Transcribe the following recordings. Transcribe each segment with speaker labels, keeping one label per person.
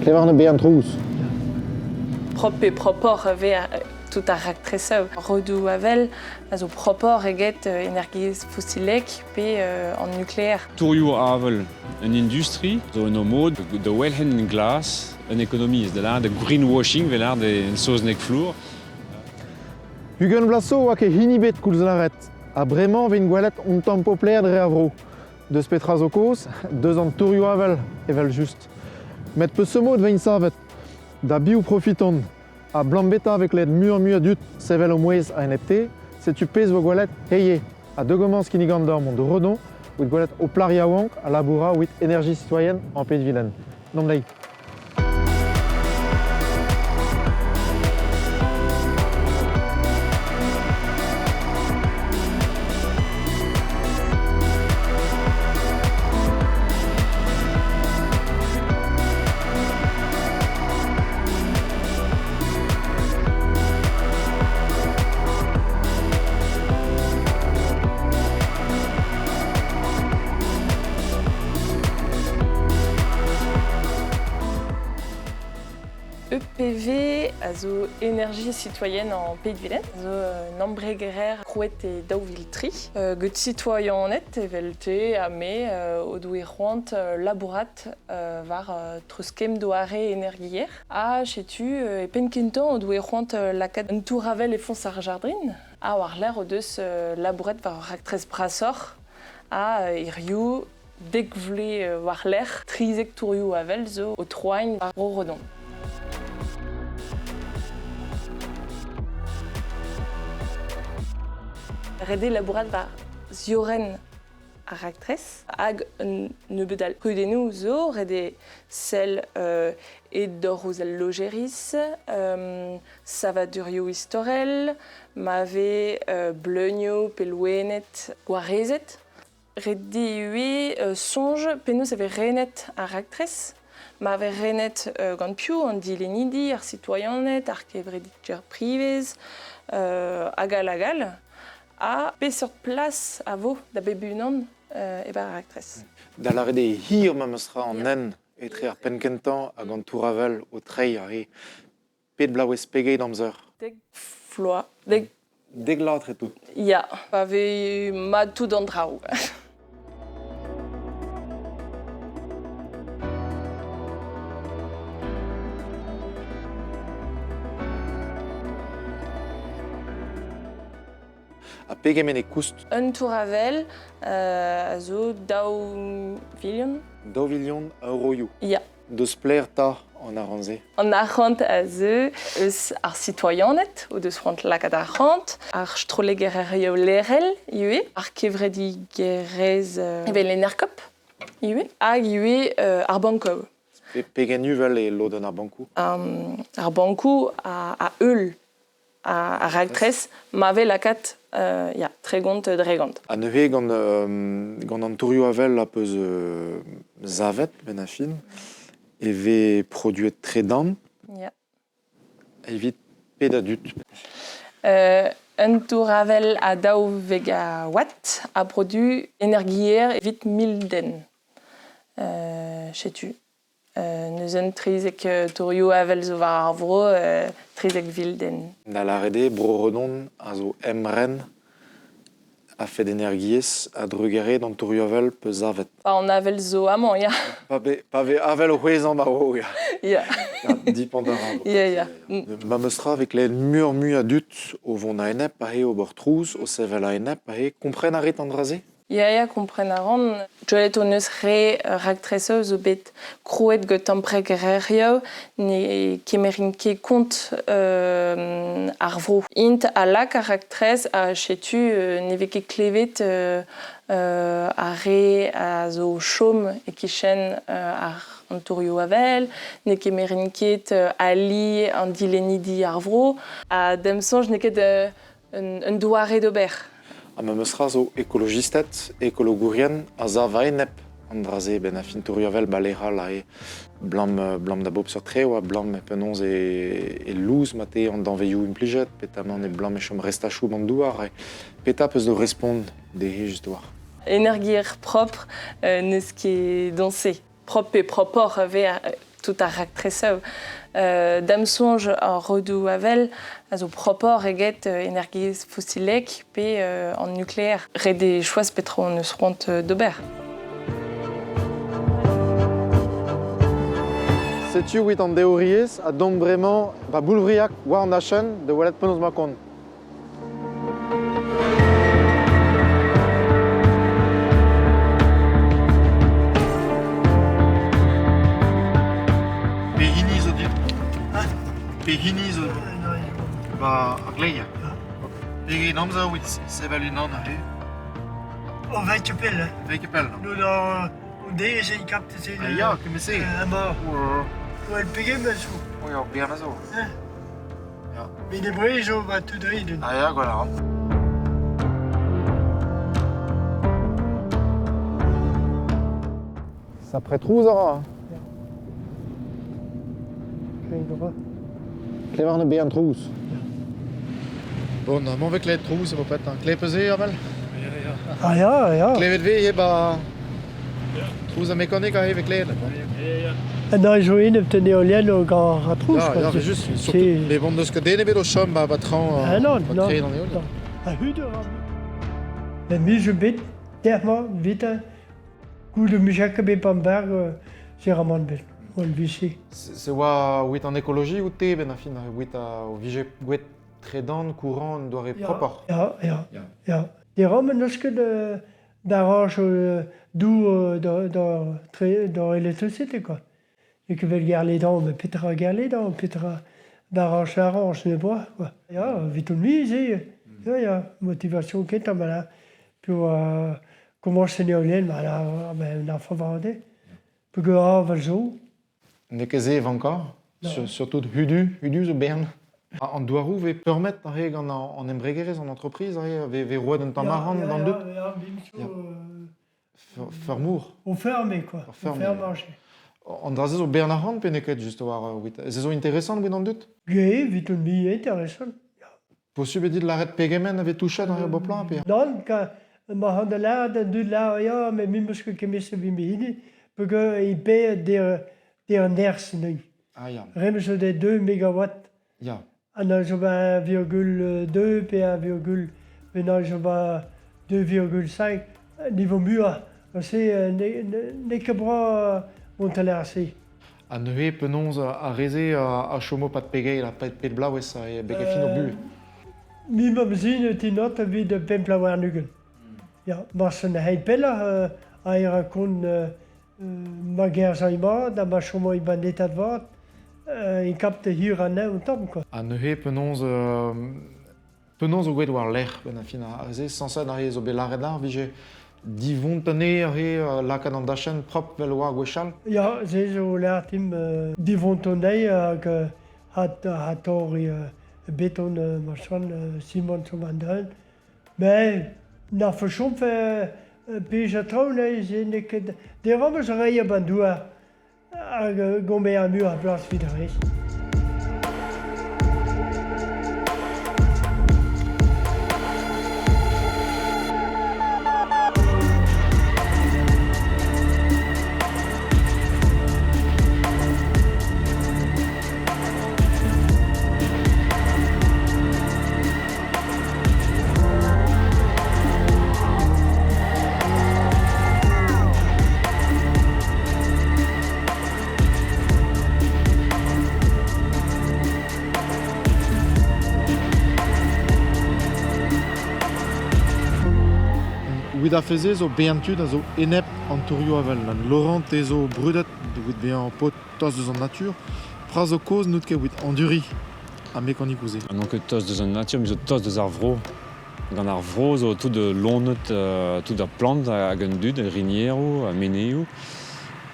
Speaker 1: Klev an bezañ trouz.
Speaker 2: Prop pe propoc'h e vez tout ar raktresoù. Rodoù avel a zo propoc'h eget energiezh fosilek pe an nukleel.
Speaker 3: Tourioù avel un industri zo en o mod da welc'hen glas un ekonomiezh, da lâret greenwashing, vel lâret en saozneg flour.
Speaker 1: 20 vloaz zo oa ket hini bet koulz lâret. Ha bremañ 'vin gwelet un tamm popler dre ar vro. Deus petra zo kaoz? Deus an tourioù avel, evel-just. Met peseurt mod 'veint savet? Da biv profitont? Ha 'blam beta 'vez klevet muioc'h-mui a dud sevel o mouezh a-enep te, setu pezh 'vo gwelet hiziv. Ha degomañs kinnigan deoc'h mont da Redon evit gwelet ho plac'h yaouank a laboura evit Énergie Citoyenne en Pays de Vilaine. Nom dezhi.
Speaker 2: EPV a zo Énergie citoyenne en Pays de Vilaine, zo un embregerer krouet e 2003. Get sitoayaned evel te ha me o doe c'hoant labourat war treuzkemm doare energier. Ha setu e penn-kentañ o doe c'hoant lakaat un tour-avel e foñs ar jardrin. Ha war-lerc'h o deus labouret war ur raktres brasoc'h ha hiziv 10 vloaz war-lerc'h 13 tourioù-avel zo o troiñ war Bro-Redon. Ret eo labourat war ziorren ar raktres hag un nebeud all kudennoù zo, ret eo sell e dor ouzh al lojeris, savadurioù istorel, ma vez bleunioù pe loened gwarezet. Ret eo ivez soñj penaos e vez renet ar raktres, ma vez renet gant piv an dilennidi, ar sitoaianed, ar kevredigezh privez, hag all hag all. Ha peseurt plas a vo da bep unan e-barzh ar raktres?
Speaker 1: Da lâret eo hir memes tra an hent etre ar penn-kentañ hag an tour-avel o treiñ aze. Pet bloavezh pegeit amzer?
Speaker 2: 10 vloaz. Dek.
Speaker 1: 10 vloaz tre tout.
Speaker 2: Ya, pa vez mat tout an traoù.
Speaker 1: Ha pegement e koust?
Speaker 2: Un tour avel a zo 2 vilion.
Speaker 1: 2 vilion a euroioù.
Speaker 2: Ya.
Speaker 1: Deus pelec'h 'ta an arc'hant-se?
Speaker 2: An arc'hant a zeu eus ar sitoaianed o deus c'hoant lakaat arc'hant, ar strollegererioù lec'hel ivez, ar kevredigezh evel Enercop ivez, hag ivez ar bankoù.
Speaker 1: Pegen uvel eo lodenn ar bankoù?
Speaker 2: Ar bankoù a heul ar raktres ma vez lakaat ya, 30%.
Speaker 1: Ha neuze gant an tourioù avel a peus savet benn ar fin e vez produet tredan evit pet a dud?
Speaker 2: Un tour avel a 2 megawatt a produ energier evit 1000 den. Setu. Neuze 13 tourioù avel zo war ar vro, 13 vil den.
Speaker 1: Da lâret eo, Bro-Redon a zo emren a-fet energiezh a-drugarez d'an tourioù avel peus savet.
Speaker 2: Pa an avel zo amañ, ya.
Speaker 1: Pa vez avel o c'hwezhañ ba vro, ya.
Speaker 2: Ya.
Speaker 1: Dipant a ra.
Speaker 2: Ya, ya.
Speaker 1: Ma 'meus tra 'vez klevet muioc'h-mui a dud o vont a-enep aze ober trouz, o sevel a-enep aze. Kompren a rit an dra-se?
Speaker 2: Ya, ya, kompren a ran. Gwelet hon eus re raktresoù zo bet krouet gant embregerezhioù ne kemerint ket kont ar vro. Int a lak ar raktres ha setu ne vez ket klevet ar re a zo o chom e-kichen ar an tourioù avel, ne kemerint ket ali an dilennidi ar vro. Ha da'm soñj n'eo ket un doare d'ober.
Speaker 1: Ha memes tra zo ekolojisted, ekologourien a sav a-enep an dra-se benn ar fin tourioù bale'hal aze 'blam, 'blam da bop seurt traoù ha 'blam penaos e louz ma teu an danvezioù implijet, petamant e 'blam e chom restachoù d'an douar. Petra 'peus da respont dezhe just war?
Speaker 2: Energiezh propr n'eus ket dañse. Propr pe propoc'h a vez. Tout ar raktresoù. Da'm soñj ar rodoù avel a zo propoc'h eget energiezh fosilek pe an nukleel. Ret eo choaz petra hon eus c'hoant d'ober.
Speaker 1: Setu evit an deoriezh a dont bremañ ba Boulvriag war an dachenn da welet penaos 'ma kont. Pehini zo dit? Pehini zo ba ar gleier? Pegen amzer evit sevel unan aze?
Speaker 4: O vein ket pell, hein.
Speaker 1: Vein ket pell, non.
Speaker 4: Nous dans dez e kapte se.
Speaker 1: Ah ya, kement-se.
Speaker 4: Amañ. Well, pegement zo.
Speaker 1: Oui, ur bern a zo.
Speaker 4: Ya. Met e Breizh zo ba tout dre.
Speaker 1: Ah ya, gwell a ran. Sapre trouz a ra. Klev an bean trouz. Bon, amañ vez klevet trouz, eo pet. Klev eus eo, Abel?
Speaker 4: Ah ya, ya.
Speaker 1: Klevet vez ivez ba trouz ar mekanik aze vez klevet.
Speaker 4: Na zo enep ten eolienn gant ar trouz.
Speaker 1: Ya, ya, just, surtout, mais bon, n'eus ket den ebet o chom ba, ba traoñ,
Speaker 4: Ah non,
Speaker 1: ba
Speaker 4: non,
Speaker 1: tre d'an heol.
Speaker 4: non. Ha hudur a Mais mi zo bet, dermañ, vita, goude mujak bet Bamberg, se ramant bet, on vise.
Speaker 1: Se oa wit an ekoloji out te ben a fin, wit a o vije gwet tredan courant un doare propoc'h.
Speaker 4: Ya, ya, ya. Deomp n'eus ket d'arrañj dour da électricité quoi. E ket gerledan, met petra gerledan, petra d'arrañj arrañj ne boa quoi. Ya, evit on-me se, ya, ya, motivation kentañ ma la. Puis oa komañs en eolenn, ma la, ben, un enfant war Peogwir aval zo.
Speaker 1: N'eo ket se vankañ, surtout hudu, hudu zo bern. An douaroù vez peurmet aze gant an embregerezh, an entreprise aze, vez, vez roet un tamm arc'hant d'an dud.
Speaker 4: Ya, ya,
Speaker 1: Feurmour.
Speaker 4: O feurme quoi.
Speaker 1: O feurme. An dra-se zo bern arc'hant pe n'eo ket just war Se zo interesant evit an dud?
Speaker 4: Ge, evit on mi interesant.
Speaker 1: Posubl eo dit lâret pegement a vez touchet ar boplañ pe
Speaker 4: Nann, ka ma c'han da lâret an dud lâret ya, met me 'meus ket kemesket evit me hini, peogwir e paeet der nerzh neuze.
Speaker 1: Ah ya.
Speaker 4: Re zo de 2 megawatt.
Speaker 1: Ya.
Speaker 4: Ha zo ba 1,2 pe 1, maintenant zo ba 2,5 niveau muioc'h. Se n'eo ket brav mont a se.
Speaker 1: Ha neuze penaos ar re-se a chomo pad pegeit ha pet bloavezh e beg fin o buhez?
Speaker 4: Mi ma zin e tinot evit pemp bloaz warn-ugent. Ya, marse ne heit pelloc'h a era kont ma gerzh mat ha ma chomo e banetad vat e kapte hir anezhañ un tamm quoi.
Speaker 1: Ha neuze penaos penaos o gwet war-lerc'h benn ar fin ar se sañset ar re zo bet lâret ar vije divont anezhe ar re lakaat an dachenn propr 'vel oa gwechall?
Speaker 4: Ya, se zo lâret dimp divont anezhe hag ha torriñ beton ma soan simant zo an Met na chomfe pezh a traoù neuze n'eo ket deomp eus reiñ an douar hag gomber ar muiañ a blas evit ar rest.
Speaker 1: Evit ar feze zo bern tud a zo enep an tourioù avel. Laurent, te zo brudet evit bezañ paotr tost deus an natur. Pra zo kozh n'out ket evit anduriñ ar mekanikoù-se.
Speaker 3: N'on ket tost deus an natur, me zo tost deus ar vro. Gant ar vro zo tout loened, tout ar plant hag an dud, rinieroù, meneioù.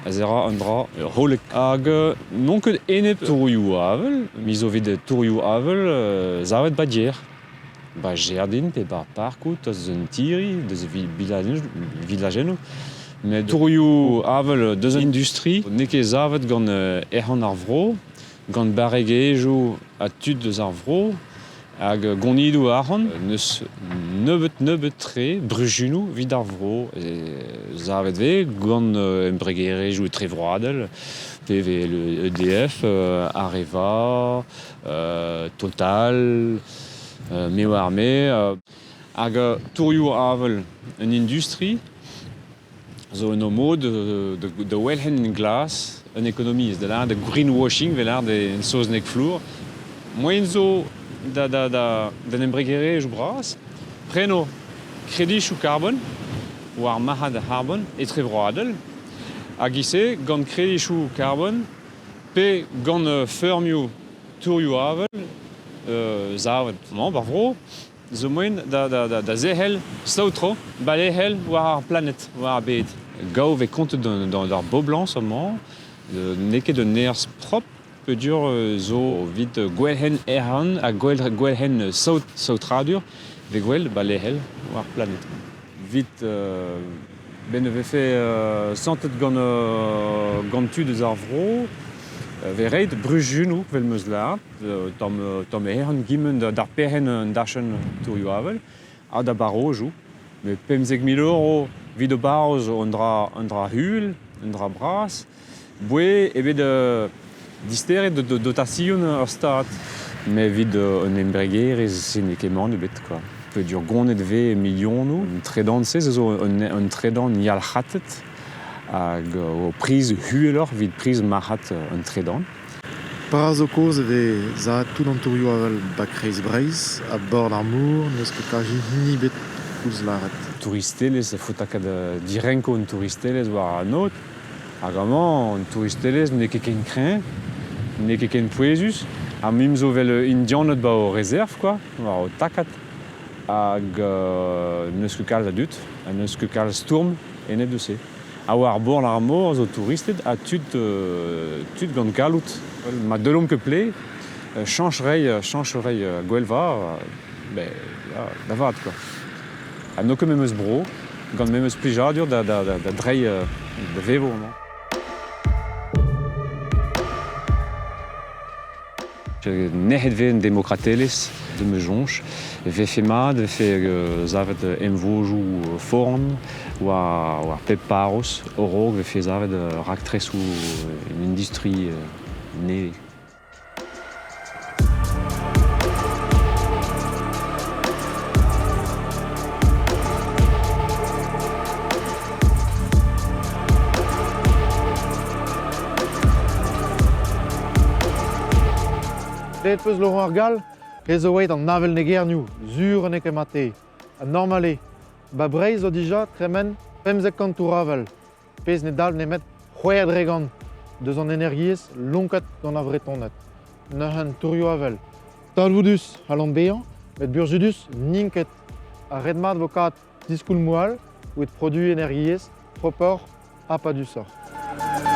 Speaker 3: A zera un dra hollek. Hag n'on ket enep tourioù avel, me zo evit tourioù avel savet ba dier. Ba jardin pe ba parkoù, tost deus un tiri, deus vilajennoù. Met tourioù avel deus an industri n'eo ket savet gant ec'hon ar vro, gant barregezhioù ha tud deus ar vro, hag gonidoù arc'hant n'eus nebeut-nebeut-tre bruzhunoù evit ar vro. Savet vez gant embregerezhioù etrevroadel. Pe ve EDF, Areva, Total, me oar me, hag tourioù avel un industri zo un mod da welc'hen glas un ekonomiezh, da lâret greenwashing, vel lâret en saozneg flour. Moaien zo da, da, da, d'an embregerezhioù bras preno kredichoù karbon war marc'had ar c'harbon etrevroadel hag ivez gant kredichoù karbon pe gant feurmioù tourioù-avel savet mañ war vro zo moaien da, da, da, da zerc'hel saotro balehel war ar planet, war ar bed. Gaou vez kontet d'ar boblañs amañ, n'eo ket un nerzh propr peogwir zo evit gwelc'hen erc'han ha gwelc'hen saotradur vez gwell balehel war ar planet. Evit benn e vefe santet gant gant tud eus ar vro vez ret bruzhunoù 'vel 'm eus lâret, tamm tamm ehan gement d'ar perc'henn an dachenn tourioù-avel ha da barrozoù. Met 15 000 euro evit o barroz zo un dra un dra uhel, un dra bras. Boe eo bet disteret dotasion ar Stad. Met evit un embregerezh se n'eo ket mann ebet kwa. Peogwir gonet e vez milionoù. An tredan-se zo un tredan yalc'hatet hag o priz uheloc'h evit priz marc'had an tredan.
Speaker 1: Para zo kaoz e vez savet tout an tourioù-avel ba kreiz Breizh ha bord ar mor n'eus ket kazi hini ebet koulz lâret.
Speaker 3: Touristelezh a faot lakaat direnko an touristelezh war an aod. Hag amañ an touristelezh n'eo ket ken kreñv, n'eo ket ken pouezus. Ha mimp zo 'vel Indianed 'ba o rezerv kwa, war o takad. Hag n'eus ket kalz a dud, ha n'eus ket kalz stourm enep deus se. Ha war bord ar mor zo touristed ha tud tud gant galloud. Ma deulomp ket ple, chañch reiñ chañch reiñ gwellva, ben ya, da vat quoi. Ha n'eo ket memes bro, gant memes plijadur da, da, da, da dreiñ da vevo amañ. Nec'het vez an demokratelezh de ma soñj. Vefe mat, vefe savet emvodoù foran war, war pep parroz a-raok vefe savet raktresoù en industri nevez.
Speaker 1: Klevet 'peus Laurent ar Gall? Ez zo aet an avel Negernoù, sur n'eo ket mat-te. Ha normal eo. Ba Breizh zo dija tremen 15 kant tour-avel. Pezh ne dalv nemet 6% deus an energiezh lonket gant ar Vretoned. Neuze tourioù-avel. Talvoudus c'hallont bezañ, met burzhudus n'int ket. Ha ret-mat vo kaout diskoulmoù all evit produiñ energiezh propoc'h ha padusoc'h.